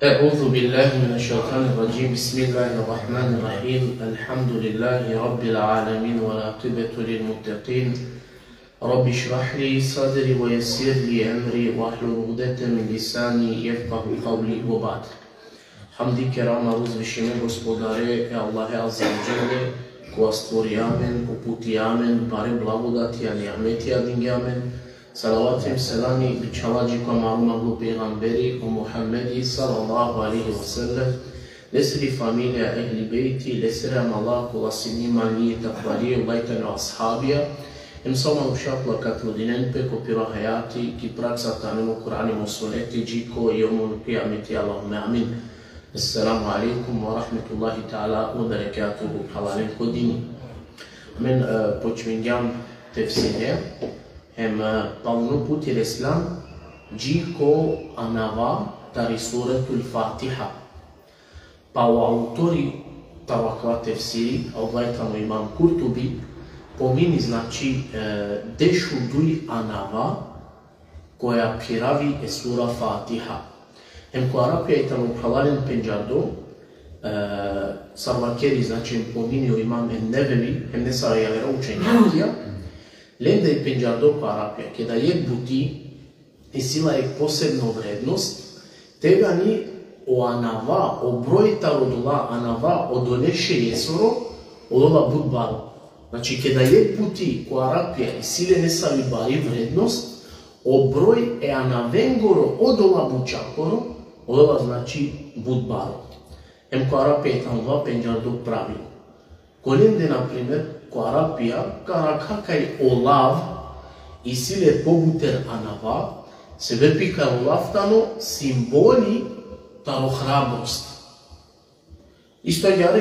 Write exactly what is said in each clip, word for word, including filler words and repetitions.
أعوذ بالله من الشيطان الرجيم. بسم الله الرحمن الرحيم. الحمد لله رب العالمين، والعاقبة للمتقين. رب اشرح لي صدري ويسر لي أمري واحلل عقدة من لساني يفقه قولي وبعد. Hamdi kerama uzvišime Gospodare, e Allahe Azze ve Dželle, kova stvorija amen, uputija amen, bare blagodatija, nijametija dingja amen. Salavati hem selami bičhalaja dži ko amaro manglo pejgamberi, o Muhammedi sallallahu alejhi ve sellem, lesiri familija, ehli bejti, lesere amala, kola sine imanlije, takvalije, olaj tane o ashabija, hem sa o manuša kola ka trudinen pe ko piro hajati, ki praksa te anen o Kur'ani hem o suneti, dži ko jevmul kijameti, Allahumme amin. Esselamu alejkum ve rahmetullahi teala ve berekatuhu, phralalen ko dini. Amen, e, počmingjam tefsirija, hem, e, paluno puti reslam, dži ko anava tari Suretul Fatiha. Pa o autori taro akava tefsiri, odova tano Imam Kurtubi, pomini, znači, e, dešuduj anava, koja phiravi e sura Fatiha. Hem ko Arapija i tano, phralalen, pendžardo, e, sar vakeri, znači, hem pomini o Imam en-Nevevi, hem nesave javera učenjakija, lende i pendžardo ko Arapija, keda jekh buti isi la jekh posebno vrednost, tegani o anava, o broj taro odola anava, odole šejesoro, odola but baro. Znači, keda jekh buti ko Arapija isi le nesavi bari vrednost, o broj e anavengoro odola bučakoro, odola, znači, but baro. Hem ko Arapija i tano odova pendžardo pravilo. Ko lende, na primer, ko Arapija, ka arakha kaj o lav isi le pobuter anava, sebepi kaj o lav tano simboli taro hrabrost. Isto agjaar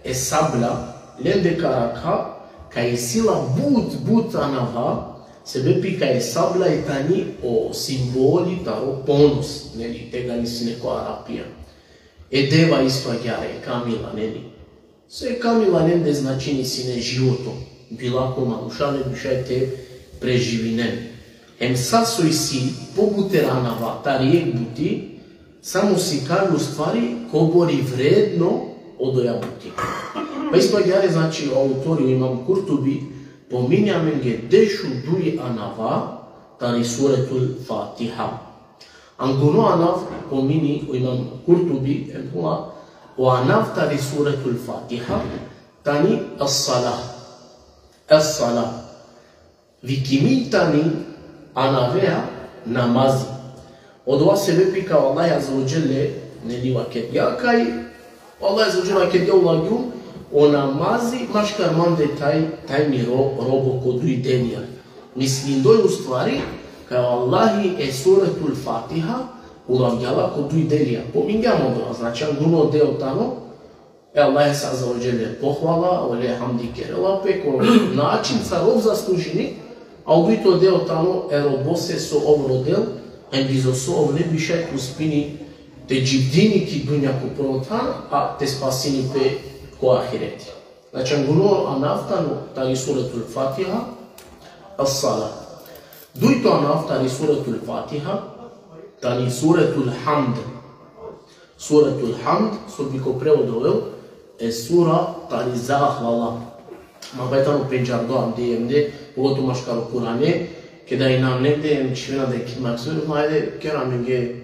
e sablja, lende ka arakha kaj isi la but, but anava, sebepi kaj e sablja i tani o simboli taro ponos, neli, tegani sine ko Arapija. E deva isto agjaar, e kamila, neli. So e kamila lende značini sine životo, bi lako manuša, ne bi šaj te preživinen. Hem sa so isi pobuter anava tari jekh buti, samo sikavi u stvari kobor i vredno odoja buti. Pa isto agjaar, znači, o autori, o Imam Kurtubi, pomini amenge dešuduj anava tari Suretul Fatiha. Anguno anav pomini o Imam Kurtubi, rahimehullah, o anav tari Suretul Fatiha tani As-Salah. As-Salah. Vikimi tani anavea namazi. Odova sebepi kaj o Allah Azze ve Dželle, neli, vakergja kaj o Allah Azze ve Dželle vakergja: Ulagjum o namazi maškar mande taj, taj miro robo ko duj delija. Mislindoj u stvari kaj o Allahi e Suretul Fatiha ulavgja la ko duj delija. Pomingjam odova, znači, anguno deo tano e Allahese Azze ve Dželle pohvala, ole hamdi kerela pe ko način sar ov zaslužini, a o dujto deo tano e robose so ov rodel, hem bizo so ov ne bi šaj te uspini te dživdini ki dunja ko prvo than, a te spasini pe ko ahireti. Znači, anguno anav tano tari Suretul Fatiha, As-Salah. Dujto anav tari Suretul Fatiha tani Suretul Hamd. Suretul Hamd, so bi ko prevod ovel e sura tari zahvala. Ma baj tano pendžardo amende, pogotovo maškar o Kur'ane, keda inam negde, em čhivena da ki maksud, ma ajde, ker amenge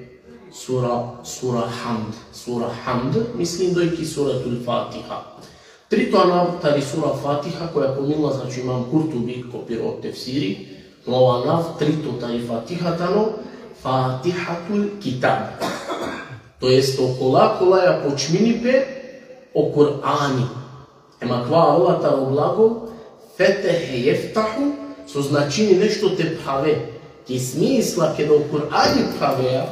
sura, sura Hamd. Sura Hamd, mislindoj ki Suretul Fatiha. Trito anav tari sura Fatiha, koja pominela, znači, Imam Kurtubi ko piro tefsiri, o anav trito tari Fatiha tano Fatihatul Kitab. To jest, okola kolaja počmini pe o Kur'ani. Em akava avela taro glagol fetehe jeftahu, so značini nešto te phave. Ki smisla keda o Kur'ani phavea,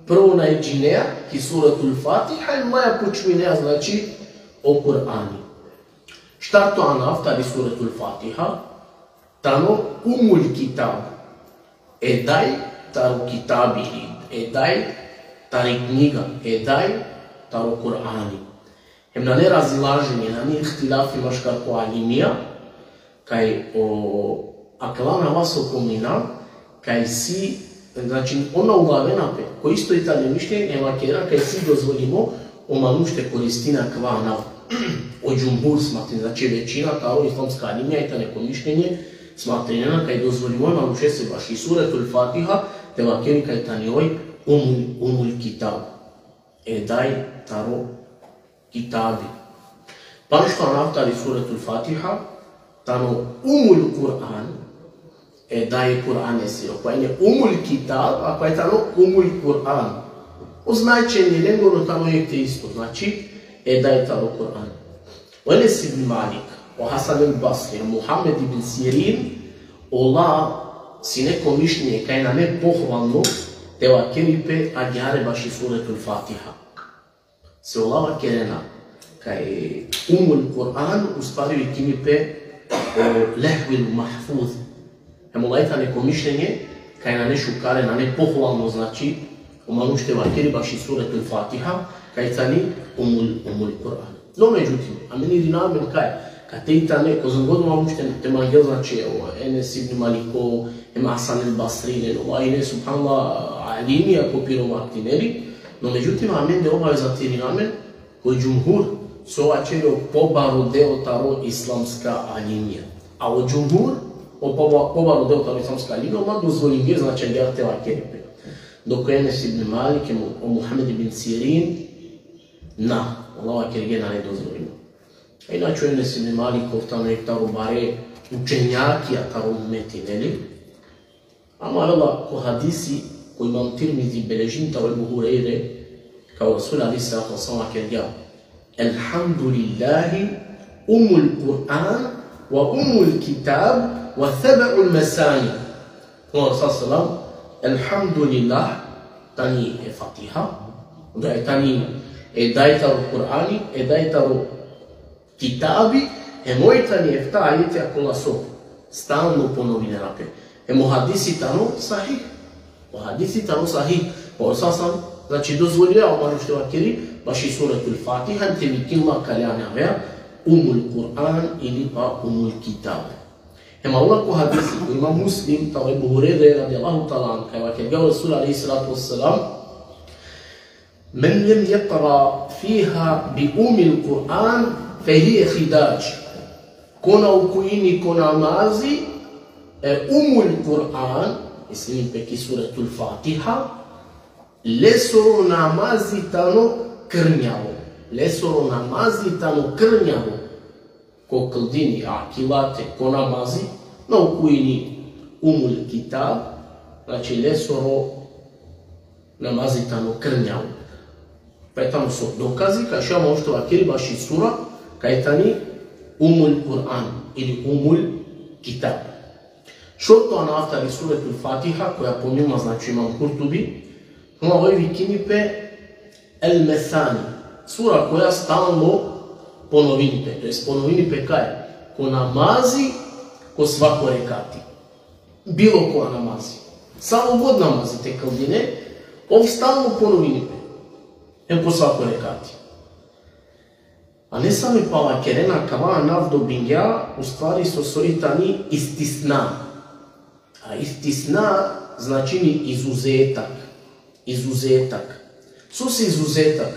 prvo najdžinea ki Suretul Fatiha, em laja počminea, znači, o Kur'ani. Štarto anav tari Suretul Fatiha tano Umul Kitab. E daj taro kitabi, e daj tari knjiga, e daj taro Kur'ani. Hem nane razilaženje, nane ihtilafi maškar ko alimija, kaj o akala anava so pomina, kaj si Znači, ona ulavena pe, ko isto i tane mišljenje, e vakerena kaj si dozvolimo o manuš te koristina kava anav. O džumhur smatrin, znači većina taro islamska alimija i tane ko mišljenje, smatrinena kaj dozvolimo e manušese baši Suretul Fatiha, te vakeri kaj tani oj Umul, Umul Kitab. E daj taro kitabi. Panašto anav tari Suretul Fatiha, tano Umul Kur'an, e daj Kur'anesiro. Pa ine Umul Kitab, a pa tano Umul Kur'an. O značenje lengoro tano jekh te isto, znači, e daj taro Kur'an. O Enes ibn Malik, o Hasan el Basri, o Muhammed ibn Sirin, ola sine ko mišljenje kaj nane pohvalno te vakeri pe agjaar baši Suretul Fatiha. Se ola vakerena kaj Umul Kur'an, u stvari vikini pe o Levhul Mahfuz. Hem ola i tane ko mišljenje kaj nane šukar, nane pohvalno, znači, o manuš te vakeri baši Suretul Fatiha kaj tani Umul, Umul Kur'an. No, međutim, amen irina amen kaj, kate i tane, kozom god o manuš te, te mangel, znači, o Enes ibn Maliko, hem Hasan el Basri, len, ola ine, subhanallah, alimija ko piro vakti, neli? No, međutim, amen de obaveza te irina amen ko džumhur, so vaćeri o pobaro deo taro islamska alimija. A o džumhur, o poba-, pobaro deo taro islamska alimija, ola dozvolinge, znači, agjaar te vakeri pe. Dok o Enes ibn Malik, hem o Muhammed ibn Sirin, na, ola vakerge nane dozvolimo. A inače o Enes ibn Malik ov tano jekh taro bare učenjakija taro umeti, neli? Ama avela ko hadisi, ko Imam Tirmizi beležini taro Ebu Hurejre, kaj o Resul alejhi salatu ve selam vakergja: Elhamdulillahi Umul Kur'an, ve Umul Kitab, ve Seb'ul Mesani. O Resul sallallahu alejhi ve sellem, elhamdulillah, tani e Fatiha, da e tani e daj taro Kur'ani, e daj taro kitabi, hem oj tani efta ajetija kola so stalno ponovinena pe. Hem o hadisi tano sahih. O hadisi tano sahih. Pa o Resul sallallahu alejhi ve sellem, znači, dozvolja o manuš te vakeri baši Suretul Fatiha, te vikini la kale anavea Umul Kur'an ili pa Umul Kitab. Hem avela ko hadisi, ko Imam Muslim, taro Ebu Hurejre radijallahu ta'ala anhu, kaj vakergja o Resul alejhi salatu ve selam: Men lem jekra fiha bi Umil Kur'an, fe hije hidač. Ko na ukujini ko namazi e Umul Kur'an, mislini pe ki Suretul Fatiha, lesoro namazi tano krnjavo. Lesoro namazi tano krnjavo. Ko kldini, akilate, ko namazi, na ukujini Umul Kitab, znači lesoro namazi tano krnjavo. Pa tano so dokazi, kaj šaj o manuš te vakeri baši sura, kaj tani Umul Kur'an ili Umul Kitab. Šorto anav tari Suretul Fatiha, koja pominela, znači, Imam Kurtubi, no oj vikini pe El Mesani, sura koja stalno ponovini pe, to jest ponovini pe kaj? Ko namazi, ko svako rekati. Bilo koja namazi. Savo god namazi te kldine, ov stalno ponovini pe. Hem ko svako rekati. A nesave pa vakerena kaj kava anav dobingja, u stvari so soj tani istisna. A istisna značini izuzetak. Izuzetak. So si izuzetak?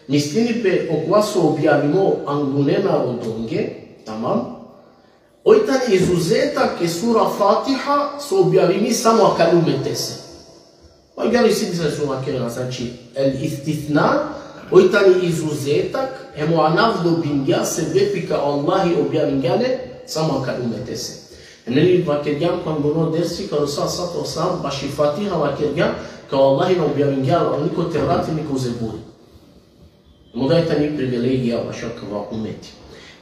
Mislini pe okova so objavimo anglune narodonge, tamam? Oj tani izuzetak e sura Fatiha so objavimi samo akale umetese. Agjaar isi disa so vakerena, znači, el istisna, oj tani izuzetak, hem o anav dobingja sebepi kaj o Allahi objavingja le samo akale umetese. Neli vakergjam ko angluno dersi, kaj o Resul sallallahu alejhi ve sellem baši Fatiha vakergja kaj o Allahi na objavingja la ni ko Tevrati, ni ko Zeburi. Hem odaj tani privilegija bašo kava umeti.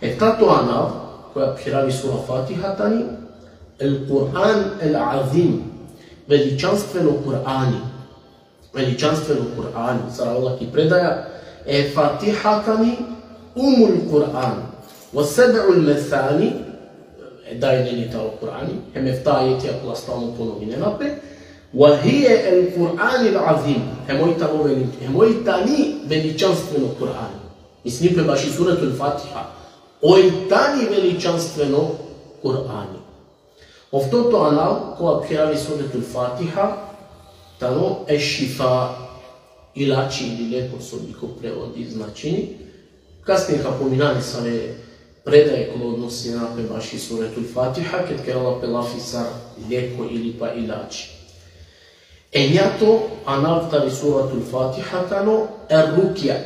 Eftato anav, koja phiravi sura Fatiha tani, El Kur'an El Azim, veličanstveno Kur'ani. Veličanstveno Kur'ani, sar avela ki predaja, e Fatiha tani Umul Kur'an, ve Seb'ul Mesani, e daj neli taro Kur'ani, hem efta ajetija kola stalno ponovinena pe, ve hije El Kur'an El Azim, hem oj tano veli-, hem oj tani veličanstveno Kur'ani. Mislini pe baši Suretul Fatiha, oj tani veličanstveno Kur'ani. Oftoto anav, kova phiravi Suretul Fatiha, tano e šifa, ilači ili leko, so bi ko prevodi značini. Kasnije ka pominena nesave predaje kola odnosina pe baši Suretul Fatiha, ked kerela pe lafi sar leko ili pa ilači. Enjato anav tari Suratul Fatiha tano er-rukja.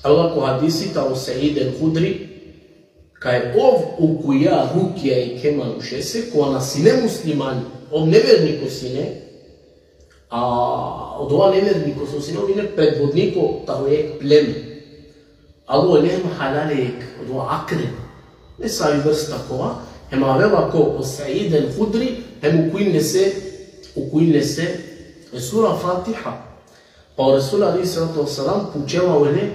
Ela ko hadisi taro Seid el-Hudri, kaj ov ukuja rukja jekhe manušese, kova na sine muslimani, ov neverniko sine, a odova neverniko so sine, ov ine predvodniko taro jekh pleme. Alo le hem halale jekh, odova akren. Nesavi vrsta kova, hem avela ko o Seid el-Hudri, hem ukuin lese, ukuin lese e sura Fatiha. Pa o Resul alejhi salatu ve selam pučela ole,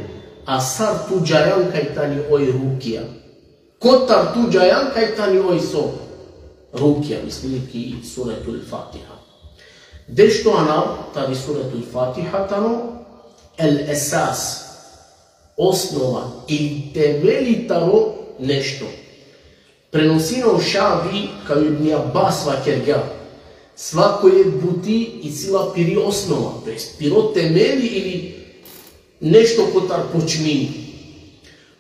a sar tu džajan kaj tani oj rukja? Kotar tu džajan kaj tani oj so rukja, mislini ki Suretul Fatiha. Dešto anav tari Suretul Fatiha tano el-esas, osnova ili temeli taro nešto. Prenosini o Šabi kaj o Ibn Abbas vakergja: Svako jekh buti isi la piri osnova, to jest piro temeli ili nešto kotar počmini.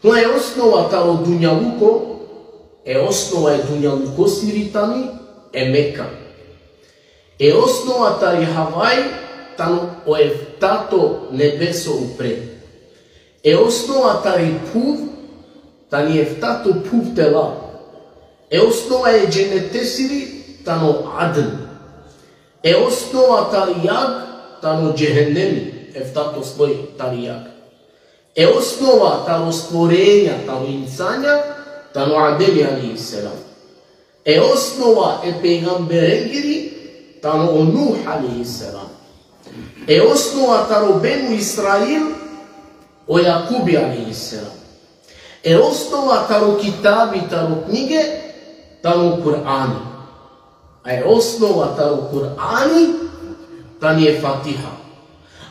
No e osnova taro dunjaluko, e osnova e dunjalukosiri tani e Meka. E osnova tari havaj tano o eftato nebeso upre. E osnova tari phuv tani eftato phuv tela. E osnova e dženetesiri tano Adn. E osnova tari jag tano džehennemi, eftato sloj tari jag. E osnova taro stvorenja, taro insanja, tano Ademi alejhi selam. E osnova e pejgamberengiri tano o Nuh alejhi selam. E osnova taro Benu Israil o Jakubi alejhi selam. E osnova taro kitabi, taro knjige, tano Kur'ani. A e osnova taro Kur'ani tani e Fatiha.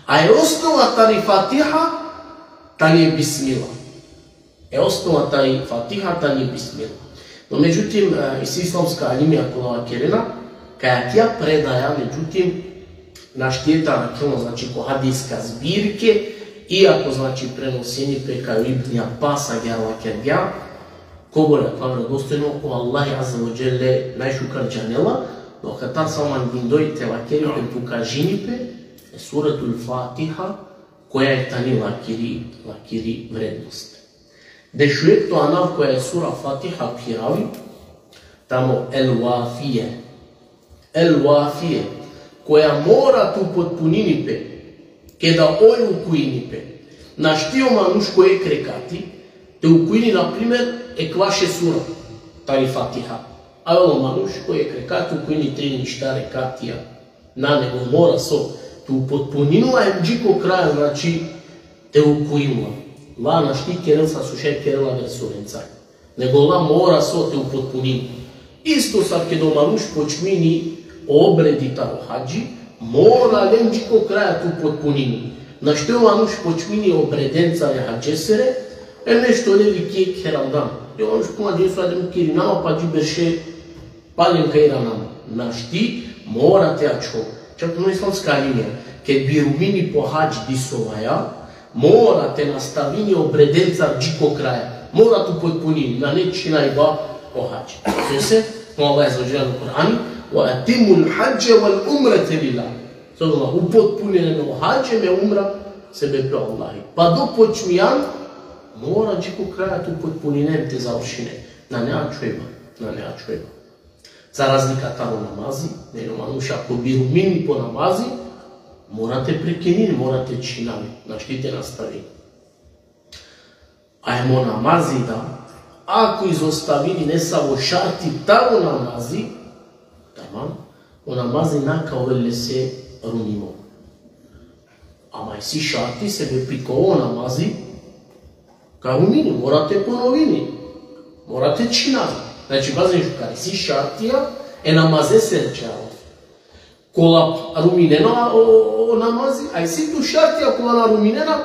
A e osnova tari Fatiha tani e Bismillah. E osnova tari Fatiha tani e Bismillah. No, međutim, e, isi islamska alimija kola vakerena kaj akija predaja, međutim, našti te arakhel, znači, ko hadiska zbirke, iako, znači, prenosini pe kaj o Ibn Abbas agjaar vakergja, kobor akava verodostojno, o Allahi Azze ve Dželle najšukar džanela, no katar samo mangindoj te vakeri pe, pokažini pe e Suretul Fatiha, koja i tani lakiri, lakiri vrednost. Dešuekto anav koja e sura Fatiha phiravi, tano El-Vafije. El-Vafije, koja mora te upotpunini pe, keda oj ukuini pe. Našti o manuš ko jekh rekati te ukuini, na primer, ekvaš e sura tari Fatiha. A o manuš ko jekh rekati ukuini trin, štar rekatija. Na, nego mora so te upotpunini la hem dži ko kraja, znači, te ukuini la. La našti kerel sa so šaj kerela aver surencar. Nego la mora so te upotpunini. Isto sar keda o manuš počmini o obredi taro hadži, mora len dži ko kraja te upotpunini. Našti o manuš počmini obredencar e hadžesere, e nešto le vikini kheral dan. E o manuš ko hadžesere, ajde me kiri nama, pa dži berše palem ka ira nama. Našti, mora te ačhol. Čak tano islamska alimija, ked bi rumini po hadž disovaja, mora te nastavini obredencar dži ko kraja. Mora te upotpunini, nane čhinajba o hadž. Sose, o Allah Azze ve Dželle tano Kur'ani: "Ve etimmul hadže vel umrete lillah." So, upotpuninen o hadž hem e umra sebepi o Allahi. Pa dok počmijan, mora dži ko kraja te upotpuninen, te završinen. Nane ačhojba, nane ačhojba. Za razlika taro namazi, neli, o manuš ako bi rumini po namazi, mora te prekinini, mora te čhinavi, našti te nastavini. A hem o namazi da, ako izostavini nesavo šarti taro namazi, tamam, o namazi na ka ovel lese rumimo. Ama isi šarti, sebepi ko o namazi ka rumini, mora te ponovini, mora te čhinavi. Znači, pazin šukar, isi šartija e namazesere, čhavo. Kola ruminena o, o, o namazi, a isi tu šartija kola na ruminena,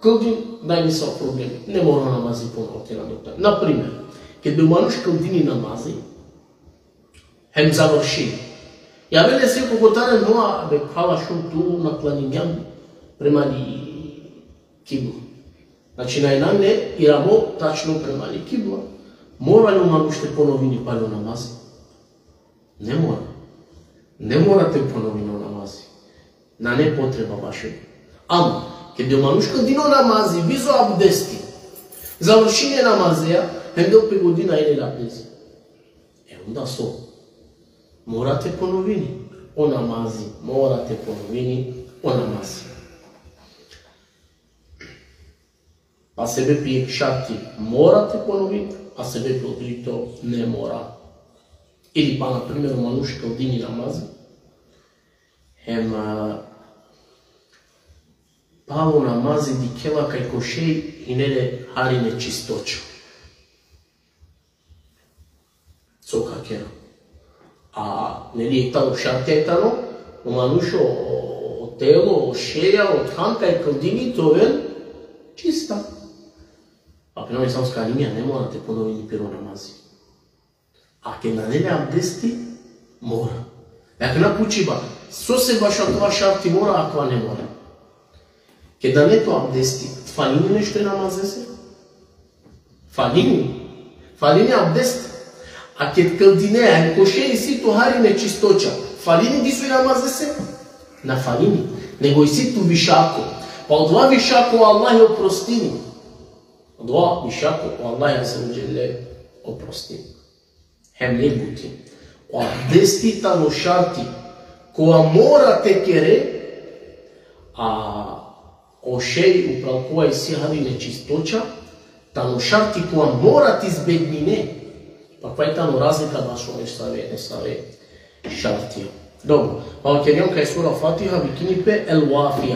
kldin, nane nisav problemi. Ne mora o namazi ponovo te nadoknadini. Na primer, ked bi o manuš kldini namazi, hem završini. Ja vele se ko kotare noa be phala šun tu naklaningjan prema li kibla. Znači, najnane iramo tačno prema li kibla. Mora li o manuš te ponovini palo namazi? Ne mora. Ne mora te ponovini o namazi. Nane potreba bašo. Ama, keda o manuš kldini o namazi, bizo abdesti, završini e namazeja, hem del pe godina ine le abdesti. E onda so? Mora te ponovini o namazi, mora te ponovini o namazi. Pa sebepi jekh šarti mora te ponovini, a sebepi o dujto ne mora. Ili pa, na primer, o manuš kldini namazi, hem, a, palo namazi dikhela kaj ko šej ine le hari nečistoća. So ka kera? A, neli, taro šartija tano, o manuš, o, o telo, o šeja, o than kaj kldini te ovel čista. A pejgamberi sam skalinja, ne mora te ponovini piro namazi. A keda nane le abdesti, mora. E akana pučiba, sose bašo akava šarti mora, akava ne mora? Keda nane tu abdesti, falini nešto e namazese? Falini. Falini abdest. A ked kldine, a ko šej isi tu hari nečistoća, falini diso e namazese? Na falini. Nego isi tu višako. Pa odova višako o Allah oprostini. Odova višako o Allah azze ve dželle oprostini. Hem ne buti. O abdesti tano šarti kova mora te kere, a o šej upral kova isi hari nečistoća, tano šarti kova mora te izbegnine. Pa kova i tano razlika bašo nesave, nesave šartija. Dobro, pa vakergjam kaj sura Fatiha vikini pe el-Vafija.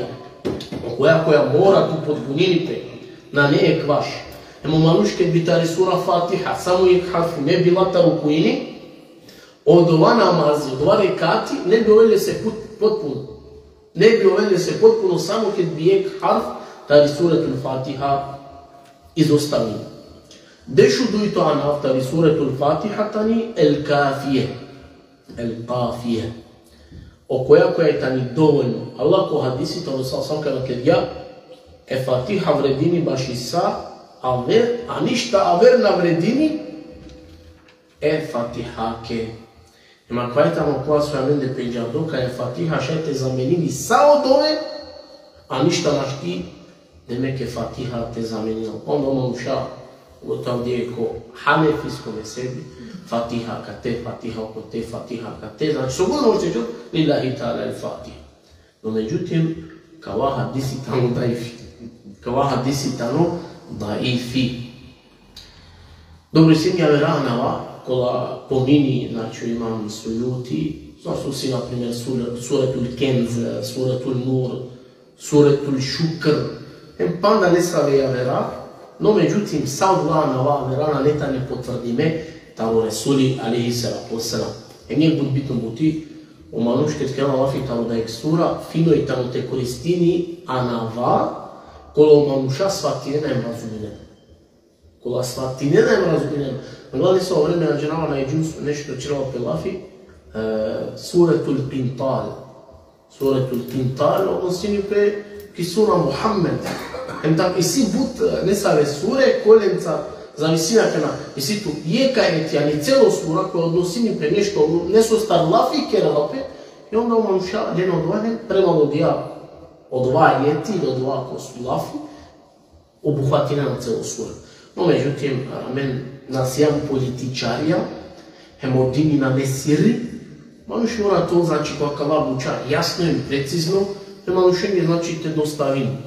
Koja, koja mora te upotpunini pe, nane ekvaš. Hem o manuš ked bi tari sura Fatiha samo jekh harfi ne bi la ta rukuini, odova namazi, odova rekati, ne bi ovel lese put-, potpuno. Ne bi ovel lese potpuno samo ked bi jekh harf tari Suretul Fatiha izostavini. Dešudujto anav tari Suretul Fatiha tani El-Kafije. El-Kafije. Okoja koja i tani dovoljno. Allah ko hadisi taro sa sam kana kedja, e Fatiha vredini baši sa aver, a ništa aver na vredini e Fatihake. Ema kova i tano kova so amende pendžardo, kaj e Fatiha šaj te zamenini sa o dove, a ništa našti, demek, e Fatiha te zamenini. Onda o manuša, pogotovo dije ko hanefisko mezhebi, Fatiha kate, Fatiha okote, Fatiha kate, znači, so god može te džel, lillahi ta'ala el-Fatiha. No, međutim, kava hadisi tano daifi. Kava hadisi tano daifi. Dobro, isi javera anava, kola pomini, znači, imam Sujuti, so su si, na primer, sur-, Suretul Kenz, Suretul Nur, Suretul Šukr, hem panda nesave javera, no, međutim, sa odola anava javera nane tane potvrdime taro Resuli alejhi salatu vesselam. Hem jekh but bitno buti, o manuš ked kerela lafi taro dajekh sura, fino i tano te koristini anava kola o manuša svatinena hem razuminena. Kola svatinena hem razuminena. Anglal nesavo vreme, na džanava, na džanava, nešto kerela pe lafi, e, Suretul Kintal. Suretul Kintal odnosini pe ki sura Muhammed. Hem tak isi but, e, nesave sure, kolenca zavisini akana, isi tu jekh ajeti, jani celo sura, koja odnosini pe nešto, nesostar lafi kerela pe, i onda o manuša lena odova hem prema odova, odova ajeti ili odova ko su lafi, obuhvatinena celo sura. No, međutim, amen na sijam političarija, hem o dini nane siri, manuš mora te, znači, ko akala buća jasno i precizno, hem manušenge, znači, te dostavini.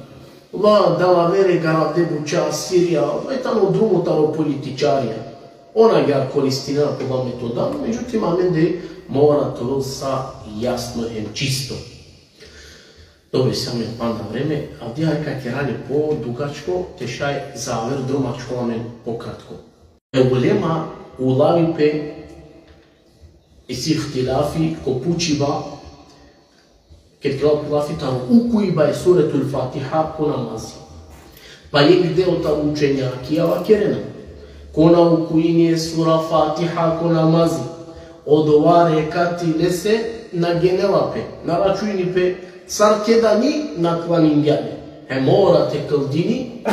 La, dala vere garade buća, sirija, aj tano drumo taro političarija. Ona agjaar koristinena kola metoda, međutim, amende mora te ovel sa jasno hem čisto. Dobro, isi amen panda vreme, avdive ka kera le po dugačko, te šaj za aver drumačko amen po kratko. E ulema ulavi pe, isi ihtilafi ko pučiba, ked kerela pe lafi taro ukuiba e Suretul Fatiha ko namazi. Pa jekh deo taro učenjakija vakerena, ko na ukuini e sura Fatiha ko namazi, odova rekati lese nagenela pe, naračunini pe, sar keda ni naklaningja le. Hem mora te kldini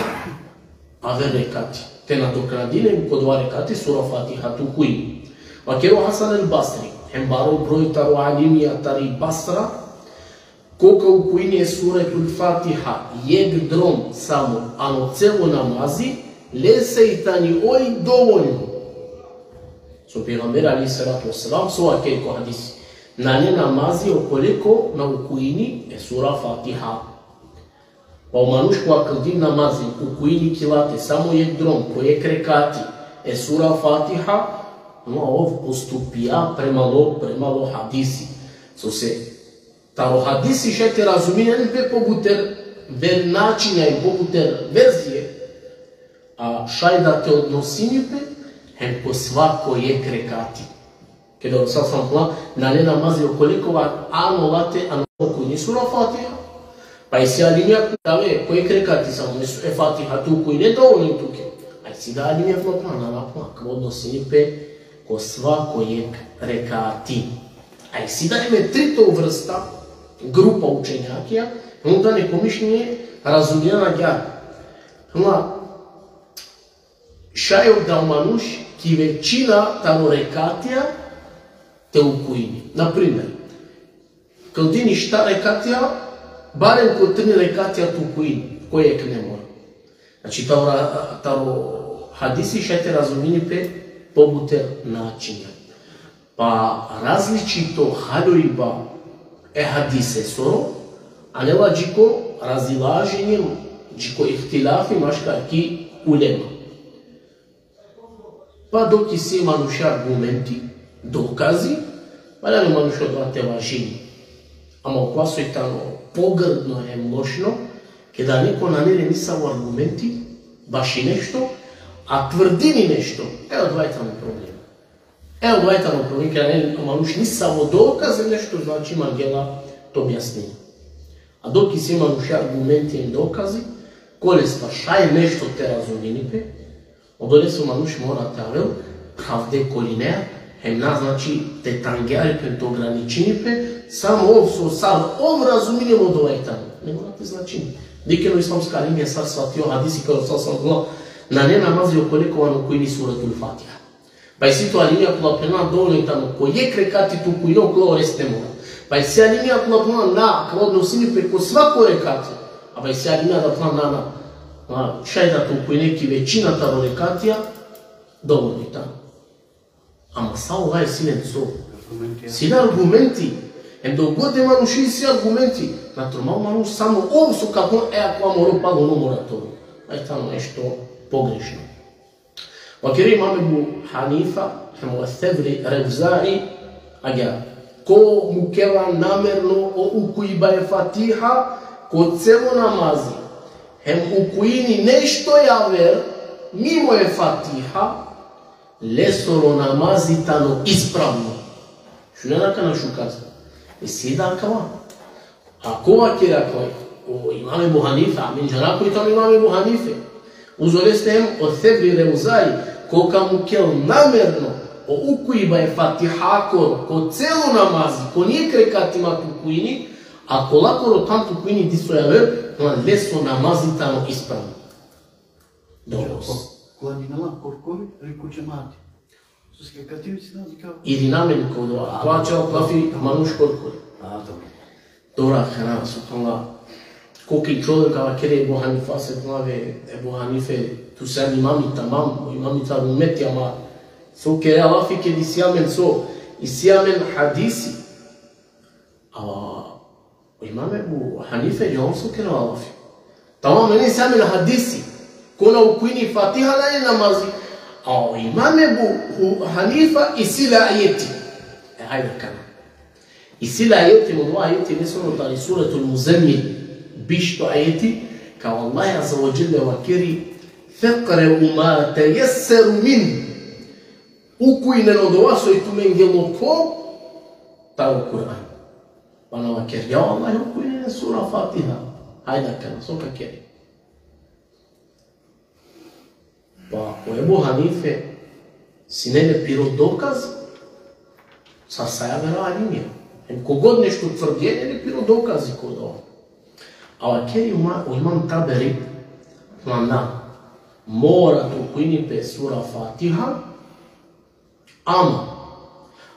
aver rekati. Te nadoknadini ko dova rekati sura Fatiha te ukujini. Vakerel o Hasan el Basri, hem baro broj taro alimija tari Basra, ko ka ukujini e Suretul Fatiha jekh drom samo ano celo namazi, lese i tani oj dovoljno. So pejgamberi alejhi salatu ve selam, so vakeri ko hadisi: Nane namazi okoliko na ukujini e sura Fatiha. Pa o manuš kova kldini namazi, ukujini ki late samo jekh drom, ko jekh rekati, e sura Fatiha, no, ov postupija prema lo, prema lo hadisi. Sose taro hadisi šaj te razumini pe pobuter ver načinja i pobuter verzije, a šaj da te odnosini pe hem ko svako jekh rekati. Keda o Resul sallallahu alejhi ve sellem phenela: Nane namazi okoliko ano late ano ukujini sura Fatiha. Pa isi alimija phenela: Ko jekh rekati samo e Fatiha te ukujine dovoljno tuke. A isi da alimija phenela: Na, na, phenela, ka odnosini pe ko svako jekh rekati. A isi da ime trito vrsta, grupa učenjakija, onda neko mišljenje razumina agjaar. Phenela: Šaj da o manuš ki većina taro rekatija te ukujini. Na primer, kldini štar rekatija, barem ko trin rekatija te ukujini, ko jekh ne mora. Znači, taro, taro hadisi šaj te razumini pe pobuter načinja. Pa različito haljojba e hadisesoro anela dži ko razilaženje, dži ko ihtilafi maškar ki ulema. Pa dok isi e manuše argumenti, dokazi, valjani o manuš odova te važini. Ama okova soj tano pogrdno hem lošno, keda neko nane le nisavo argumenti baši nešto, a tvrdini nešto, e, odova i tano problem. E, odova i tano problem, keda nane o manuš nisavo dokaz hem nešto, znači, mangela te objasnini. A dok isi e manuše argumenti hem dokazi, kolestar šaj nešto te razumini pe, odolese o manuš mora te avel avde ko linea, hem na, znači, te tangari pe, te ograničini pe, samo ov so sar ov razumini, odova i tano. Nego na te značini. Dikhen o islamska alimija sar svatini o hadisi, keda o Resul sallallahu alejhi ve sellem phenela: Nane namazi okoliko ano ukujini Suratul Fatiha. Pa isi tu alimija kola phenena dovoljno i tano ko jekh rekati te ukujine, okola o rest ne mora. Pa isi alimija kola phenena na, ka odnosini pe ko svako rekati. A pa isi alimija da phenena na, na, na, šaj da te ukujine ki većina taro rekatija, dovoljno i tano. Ama sa ola isi len so? Argumenti. Isi len argumenti. Hem dok god e manuši isi argumenti, na troma o manuš samo ov so ka phenel, e, akava moro, pa ono mora te ovel. Aj tano nešto pogrešno. Vakeri imam Ebu Hanifa, hem o Sevri, Revzai, agjaar: Ko mukela namerno o ukujiba e Fatiha ko celo namazi, hem ukujini nešto javer mimo e Fatiha, lesoro namazi tano ispravno. Šunen akana šukar. Isi da akava. A ko vakeri akava? O imam Ebu Hanife, amen džana koj tano imam Ebu Hanife. Uzo leste hem o Sevri, Revzai: Ko ka mukel namerno o ukujiba e Fatihakoro ko celo namazi, ko nijekh rekati ma te ukujini, a kolakoro than te ukujini diso javer, leso namazi tano ispravno. Dobro. Ko-, klanjinela korkori ili ko džemati? Ili namen ko dova. Akava ačhilo lafi manuš korkori. A, dobro. Dobro, akana, subhanallah. Ko ki čovek ka vakeri Ebu Hanifese, phenela: Ebu Hanife, tu sian imami tamam, imami taro umeti, ama so kerea lafi keda isi amen so, isi amen hadisi. A o imam Ebu Hanife, džanel so kerela lafi. Tamam, amen isi amen hadisi. Ko na ukujini Fatiha, nane namazi. A o imam Ebu Hu-, Hanife isi le ajeti. E, hajde akana. Isi le ajeti, mo dova ajeti, lesoro tari Suratul Muzemmil, bišto ajeti, kova Allah azze ve dželle vakeri: فاقرؤوا ما تيسر منه. Ukujinen odova soj tumenge lokho taro Kur'an. Pa na vakeri: Ja Allah, ukujinen sura Fatiha. Hajde akana, so ka kere. Pa o Ebu Hanife sine le piro dokaz sar sa javera alimija. Em kogod nešto tvrdi, e, nane piro dokazi ko dova. A vakeri o ima-, o imam Taberi, manda, mora te ukujini pe sura Fatiha, ama,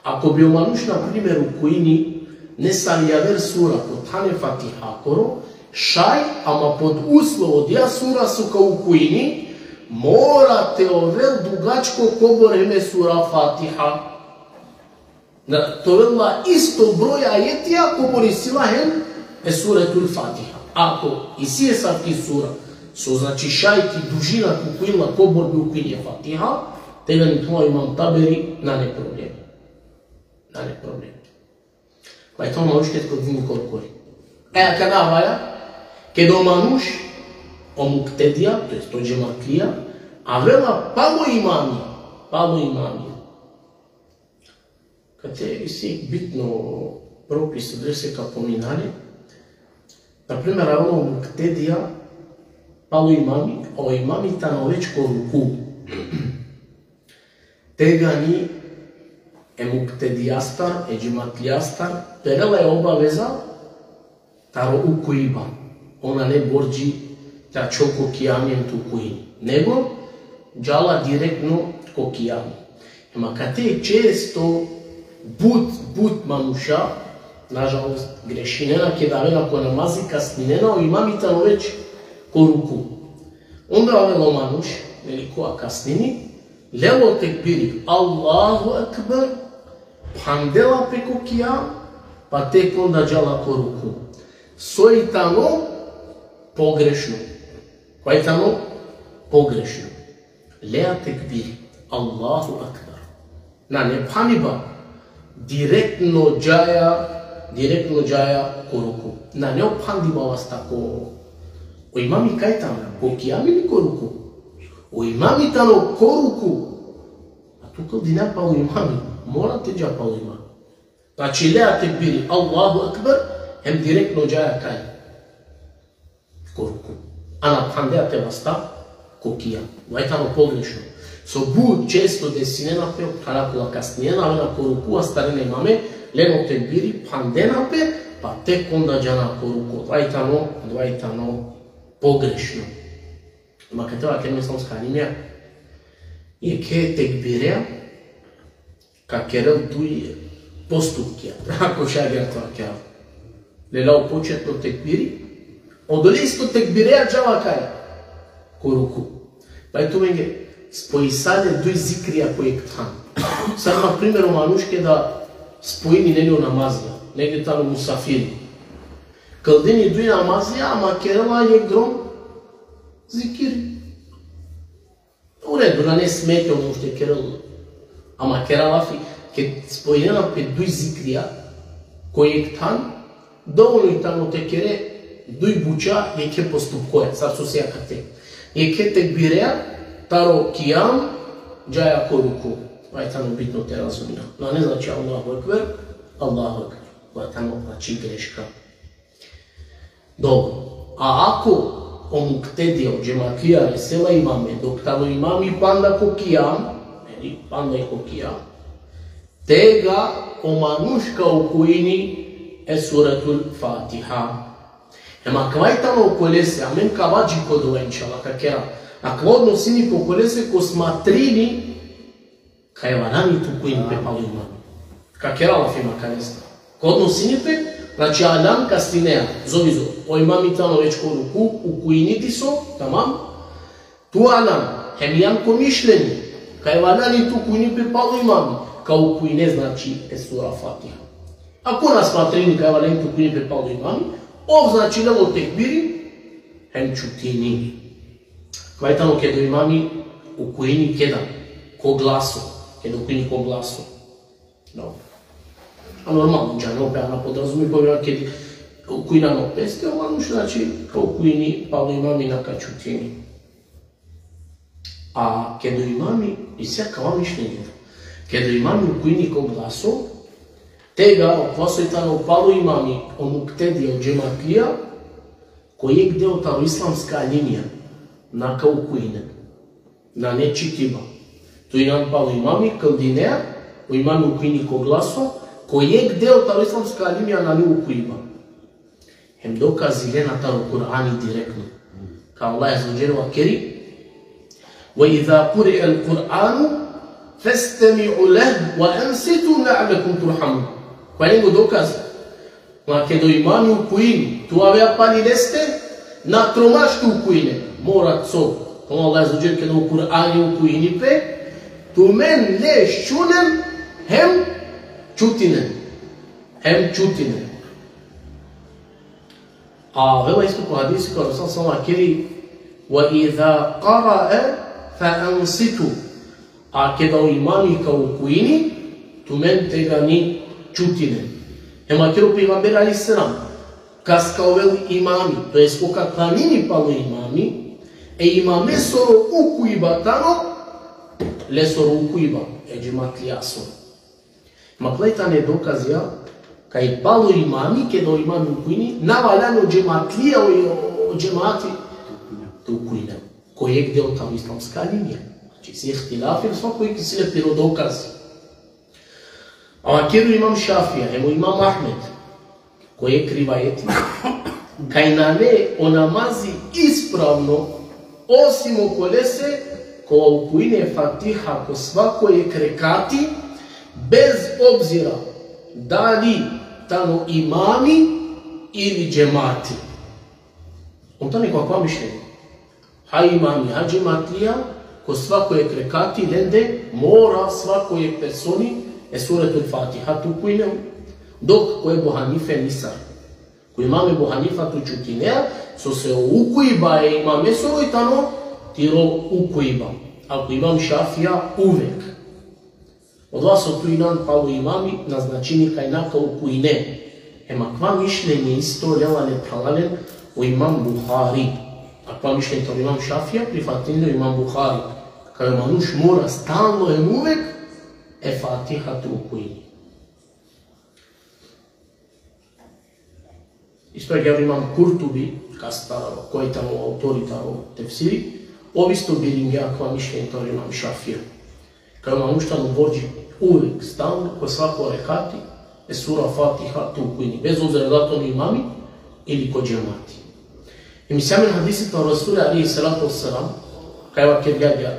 ako bi o manuš, na primer, ukujini nesavi javer sura ko than e Fatihakoro, šaj, ama pod uslov odija sura so ka ukujini, mora te ovel dugačko kobor hem e sura Fatiha. Da, te ovel la isto broj ajetija kobor isi la hem e Suretul Fatiha. Ako isi asavki sura so, znači, šaj ki dužina te ukujini la kobor bi ukujini e Fatiha, tegani tano, imam Taberi, nane problem. Nane problem. Vaj tano manuš ked kobor bi ukujini korkori. E, akana avaja, ked o manuš, o muktedija, to jest o džematlija, avela palo imami, palo imami. Kate isi bitno propis, adrese ka pominali. Na primer, avela o muktedija palo imami, a o imami tano već ko ruku. Tegani e muktedijastar, e džematlijastar, perela e obaveza taro ukujiba. On nane bordži te ačhol ko kijami hem te ukujini. Nego, džala direktno ko kijami. Ema kate često but, but manuša, nažalost, grešinena, keda avena ko namazi, kasninena, o imami tano već ko ruku. Onda avela o manuš, neli, kova kasnini, lela o tekbiri, Allahu Ekber, phandela pe ko kijam, pa tek onda džala ko ruku. Soj tano pogrešno. Koj tano pogrešno. Lea tekbiri, Allahu Ekber. Nane phandiba. Direktno džaja, direktno džaja ko ruku. Nane o phandiba vasta ko, o imami kaj tano, ko kijam ili ko ruku? O imami tano ko ruku. A tu kldinea palo imami, mora te dža palo imami. Znači, lea tekbiri, Allahu Ekber, hem direktno džaja kaj? Ko ruku. A na phandea te vasta ko kijam. Vaj tano pogrešno. So but često desinena pe, o phara kola kasninena, avena ko ruku, astarena e imame, lena o tekbiri, phandena pe, pa tek onda džana ko ruku. Vaj tano, vaj tano pogrešno. Ma kate vakerena islamska alimija, jekhe tekbirea ka kerel duj postupkija. Ako šaj agjaar te vakera. Lela o početno tekbiri, odole isto tekbirea džala kaj? Ko ruku. Pa e tumenge, spojisale duj zikrija ko jekh than. Sar, na primer, o manuš keda spojini, neli, o namazija, negde tano musafiri. Kldini duj namazija, ama kerela jekh drom zikiri. U redu, nane smetnja, može te kerel. Ama kera lafi, ked spojinena pe duj zikrija ko jekh than, dovoljno i tano te kere duj buča jekhe postupkoja, sar so si akate. Jekhe tekbirea, taro kijam, džaja ko ruku. Vaj tano bitno te razumina. Nane znači Allahu Ekber, Allahu Ekber. Vaj tano, znači, greška. Dobro. A ako o muktedija, o džematlija resela imame, dok tano imami panda ko kijam, neli, panda i ko kijam, tega o manuš ka ukujini e Suretul Fatiha. Ema kava i tano okolese, amen ka važi ko dova, inšallah, ka kera. Akava odnosini pe okolese ko smatrini kaj valjani te ukujini pe palo imami. Ka kera lafi ma kalestar. Ka odnosini pe, znači, aljan kasninea, zovizov. O imami tano već ko ruku, ukujini diso, tamam. Tu aljan, hem ijan ko mišljenje kaj valjani te ukujini pe palo imami, ka ukujine, znači, e sura Fatiha. Ako na smatrini kaj valjani te ukujini pe palo imami, ov, znači, lela o tekbiri, hem čutini. Kava i tano ked o imami ukujini keda, ko glaso, ked ukujini ko glaso. No. A normalno, džanel pe, a na podrazumivini ked ukujini ano peste, o manuš, znači, ka ukujini palo imami, na ka čutini. A ked o imami, isi akava mišljenje. Ked o imami ukujini ko glaso, tega okova soj tano palo imami, o muktedija, o džematlija, ko jekh deo taro islamska alimija, na ka ukujinen. Nane čitiba. Tu inan palo imami, kldinea, o imami ukujini ko glaso, Ko jekh deo taro islamska alimija nane ukujiba. Hem dokazi lena taro Kur'ani direktno. Kaj Allah azze ve dželle vakeri: وإذا قرئ القرآن فاستمعوا له وأنصتوا لعلكم ترحمون. Pa lengo dokaz. Ma keda o imami ukujini, tu avea pali leste, na tromaš te ukujine. Mora so. Kamo Allah azze ve dželle, keda o Kur'ani ukujini pe, tumen le šunen hem čutinen. Hem čutinen. A avela isto ko hadisi kaj o Resul sallallahu alejhi ve sellem vakeri: وإذا قرأ فأنصتوا. A keda o imami ka ukujini, tumen tegani čutinen. Hem vakeri o pejgamberi alejhi selam, kas ka ovel imami, to jest ko ka klanini palo imami, e imamesoro ukujiba tano lesoro ukujiba, e džematlijasoro. Hem akala tane dokazija, kaj palo imami, keda o imami ukujini, na valjani o džematlija, o, o džemati te ukujini. Ko jekh deo taro islamska alimija. Znači, si ihtilafi, svako jekh isi le piro dokaz. A vakeri o imam Šafija, hem o imam Ahmed, ko jekh rivajeti, kaj nane o namazi ispravno, osim okolese kova ukujini e Fatiha ko svako jekh rekati, bez obzira dali tano imami ili džemati. On tani ko akava mišljenje. Ha imami, ha džematlija, ko svako jekh rekati, lende mora svako jekh personi e Suretul Fatiha te ukujinel. Dok ko Ebu Hanife nisar. Ko imam Ebu Hanifa te čutinea, sose o ukujiba e imamesoro i tano tiro ukujiba. A ko imam Šafija uvek. Odova so tu inan palo imami, na značini kaj na ka ukujine. Hem akava mišljenje isto lela le, phralalen, o imam Buhari. Akava mišljenje taro imam Šafija prifatini le o imam Buhari. Kaj o manuš mora stalno hem uvek e Fatiha te ukujini. Isto agjaar imam Kurtubi, kas taro, koj tano autori taro tefsiri, ov isto biringja akava mišljenje taro imam Šafija. Kaj o manuš tano borči uvek, stalno, ko svako rekati, e sura Fatiha te ukujini, bez obzira dali tano imami ili ko džemati. Hem isi amen hadisi taro Resuli alejhi salatu ve selam, kaj vakergja agjaar: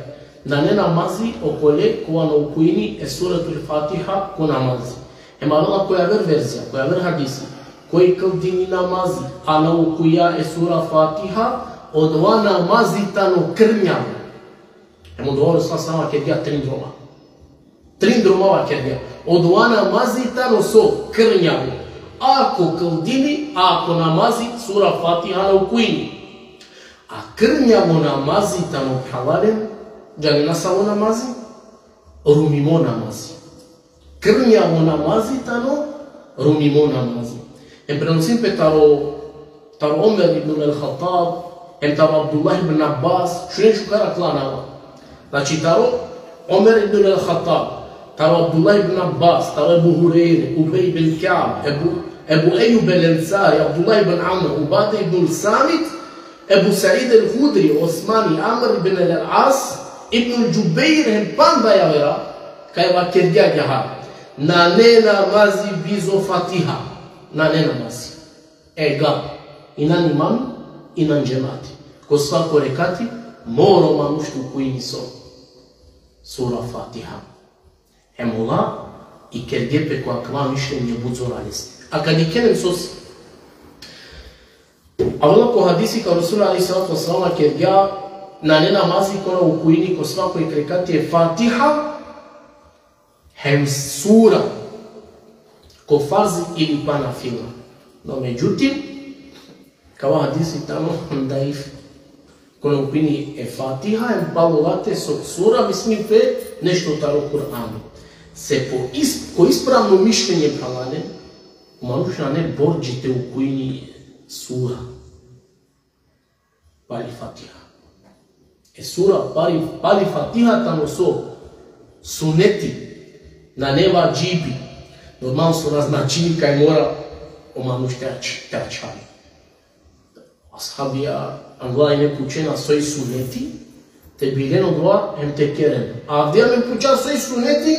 Nane namazi okole kova na ukujini e Suratul Fatiha ko namazi. Hem avela ko javer verzija, ko javer hadisi: Koj kldini namazi, a na ukuja e sura Fatiha, odova namazi tano krnjavo. Hem odova o Resul sallallahu alejhi ve sellem vakergja trin droma. Trin droma vakergja. Odova namazi tano so? Krnjavo. Ako kldini, ako namazi sura Fatiha na ukujini. A krnjavo namazi tano, phralalen, džanena savo namazi? Rumimo namazi. Krnjavo namazi tano, rumimo namazi. Hem prenosini pe taro, taro Omer ibn al-Khattab, hem taro Abdullah ibn Abbas, šunen šukar akala anava. Znači, taro Omer ibn al-Khattab, taro Abdullah ibn Abbas, taro Ebu Hurejre, Ubej ibn Ka'b, Ebu, Ebu Ejub el-Ensari, Abdullah ibn Amr, Ubade ibn Samit, Ebu Said el-Hudri, Osmani, Amr ibn al-As, ibn Džubejr, hem panda javera, kaj vakergja agjaar: Nane namazi bizo Fatiha. Nane namazi. Ega, inan imami, inan džemati. Ko svako rekati, mora o manuš te ukujini so? Sura Fatiha. Hem ola ikerge pe ko akava mišljenje but zoralese. A ka dikhen amen sose. Avela ko hadisi kaj o Resul alejhi salatu ve selam vakergja: Nane namazi kova na ukujini ko svako jekh rekati e Fatiha hem sura, ko farzi ili pa nafila. No međutim, kava hadisi tano daif. Kova na ukujini e Fatiha, hem palo late so sura, misli pe nešto taro Kur'ani. Se po is-, ko ispravno mišljenje, phralalen, o manuš nane borči te ukujini sura pali Fatiha. E sura pali, pali Fatiha tano so? Suneti, nane vadžibi. Normalno so na značini kaj mora o manuš te ač-, te ačhavi. Ashabija, angla ine pučena soj suneti, te bilen odova hem te keren. Avdive amen puča soj suneti,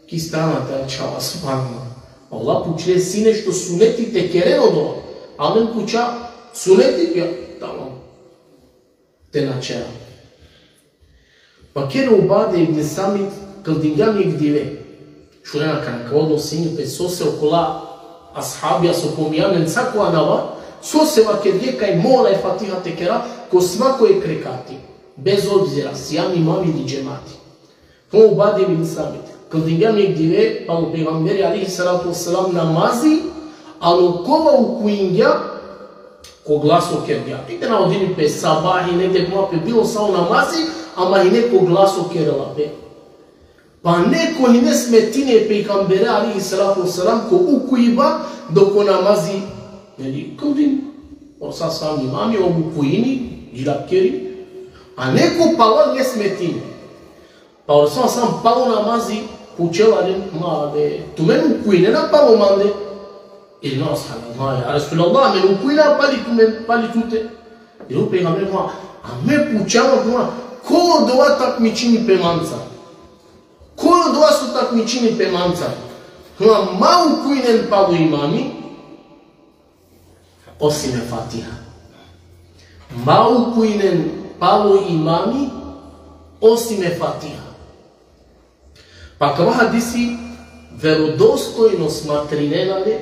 ki strana te ačhava, subhanallah. Allah pučle sine što suneti te keren o dova. Amen puča suneti, ja, tamam. Te na čera. Pa kere Ubade ibn Samit, kldingja mi jek dive. Šunena kana ka odnosini pe sose okola ashabija so pominjam len sako anava, sose vakerge kaj mora e Fatiha te kera ko svako jek rekati. Bez obzira, sijam imami ili džemati. Ho Ubade ibn Samit. Kldingja mi jek dive, palo pejgamberi alejhi salatu vesselam namazi, ano kova ukuingja, ko glaso kergja. Ite na odini pe sabahi, negde kova pe bilo sa o namazi, ama hine ko glaso kerela pe. Pa neko hine smetini e pejgambere alejhi salatu vesselam ko ukuiba, dok o namazi, neli, kldin, o sa sam imami, o ukuini, džilap keri, a neko pala ne smetini. Pa o Resul sam palo namazi, pučela len, ma, be, tumen ukuinena palo mande. Ili no, ashabi, ma, ja Resulallah, amen ukuina pali tumen, pali tute. Ili o pejgamber, ma, a me pučava, ma, ko dova takmičini pe manca? Ko dova so takmičini pe manca? Ma, ma ukuinen palo imami, osim e Fatiha. Ma ukuinen palo imami, osim e Fatiha. Pa kava hadisi verodostojno smatrinena le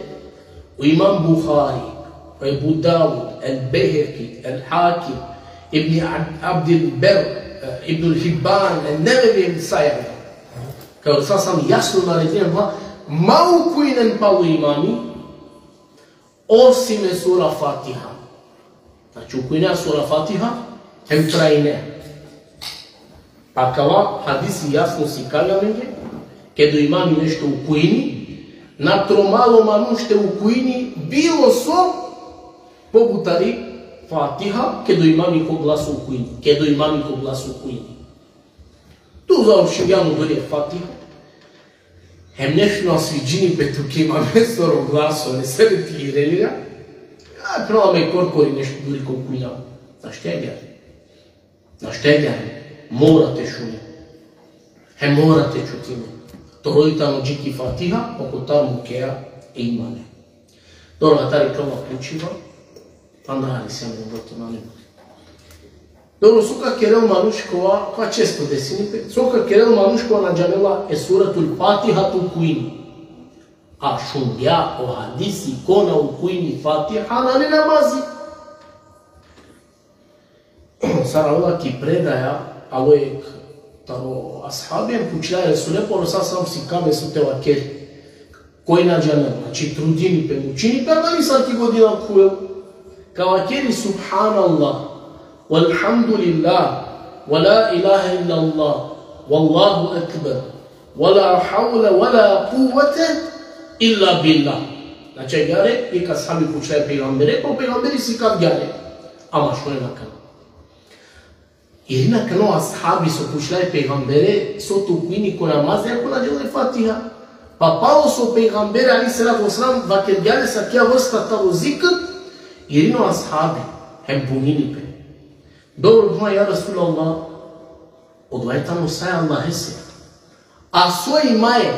o imam Buhari, o Ebu Davud, el Bejheki, el Hakim, Ibn Ab-, Abdil Ber, eh, Ibn Hibban, el Nevevi, el Sajani. Kaj o Resul sam jasno naredinena, ma, ma ukuinen palo imami, osim e sura Fatiha. Znači, ukuinea sura Fatiha, hem trajnea. Pa kava hadisi jasno sikavgja amenge, keda o imami nešto ukuini, na tromalo manuš te ukuini bilo so pobutari Fatiha, keda o imami ko glaso ukuini, keda o imami ko glaso ukuini. Tu završingja mu duri e Fatiha. Hem nešto na sviđini pe tuke imamesoro glaso, ne sebe ti irelira. A pravo me korkori nešto duri ko kuina. Našti agjaar. Našti agjaar. Mora te šune. Hem mora te čutine. Toro i tano dži ki Fatiha, okotar mukea e imane. Toro atari kava pučiba, panda hari se me goto nane. Dobro, so ka kerel manuš kova, kova često desini pe, so ka kerel manuš kova na džanela e Suratul Fatiha te ukuini. A šungja o hadisi ko na ukuini Fatiha, nane namazi. Sar avela ki predaja, alo jek taro ashabi, pučlja e Resule, pa o Resul sam sikavgja so te vakeri. Koj na džanel, znači trudini pe, mučini pe, a nane sar ki godina khuvel. Ka vakeri: Subhanallah, walhamdulillah, wa la ilaha illallah, wallahu akbar, wa la hawla wa la kuvvete illa billah. Znači, agjaar, jek ashabi pučlja e pejgambere, pa o pejgamberi sikavgja le. Ama šunen akana. Irin akana o ashabi so pučlja e pejgambere, so te ukuini ko namazi, ako na džanel e Fatiha. Pa palo so o pejgamberi alejhi salatu ve selam vakergja le sa kija vrsta taro zikr, irin o ashabi, hem bunini pe. Dobro, ma, ja Resulallah, odova i tano sa e Allahese. A so imaje?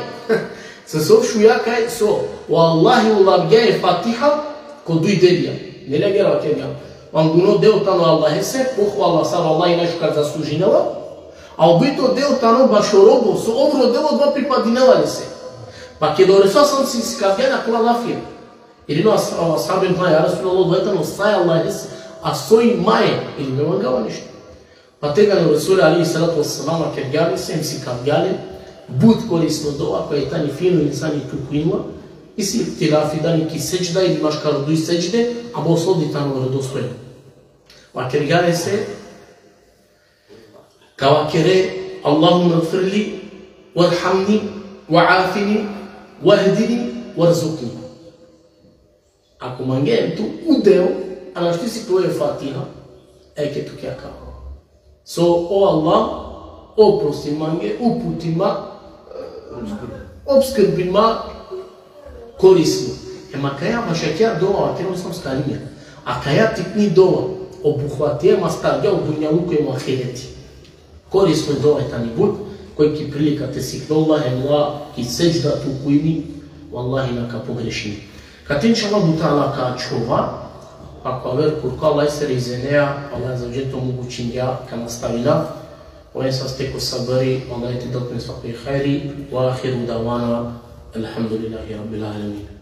Se so šuja kaj so, o Allahi ulavgja e Fatiha ko duj delija. Neli agjaar vakergja. Angluno deo tano Allahese, pohvala sar o Allah i najšukar zaslužinela, a o dujto deo tano bašo robo, so ovro delo odova pripadinela lese. Pa keda o Resul sam sikavgja le akala lafija, irin o as-, o ashabi, ma, ja Resulallah, odova i tano sa e Allahese, a so imaje? Ili me mangava nešto. Pa tegani o Resul alejhi salatu ve selam vakergja lese, hem sikavgja le, but korisno dova, koja i tani fino insani te ukuinel la, isi ihtilafi dali ki sedžda ili maškar o duj sedžde, ama o sodi tano verodostojno. Vakergja lese, ka vakere: Allahumma gfirli, warhamni, wa'afini, wahdini, warzuqni. Ako mangea tu u deo, a našti sikloje Fatiha, eke tuke akava. So, o Allah, oprostin mange, uputin ma, obskrbin ma korisno. Hem akaja, bašo akaja dova, a te sam skarinja. Akaja tikni dova, obuhvatija ma stavgja o dunjaluko hem o ahireti. Korisno dova i tani but, koj ki prilika te siklol la, hem la ki sedžda te ukuini, Vallahi, na ka pogrešini. Kate inšallah ta'ala ka ačhova, ako aver kurko Allahesere izenea, Allah azze ve dželle te omogućingja, ka nastavina. Oven saste ko sabri, Allah te del tumen svako hajri, wa ahiru davana, elhamdulillahi rabbil alemin.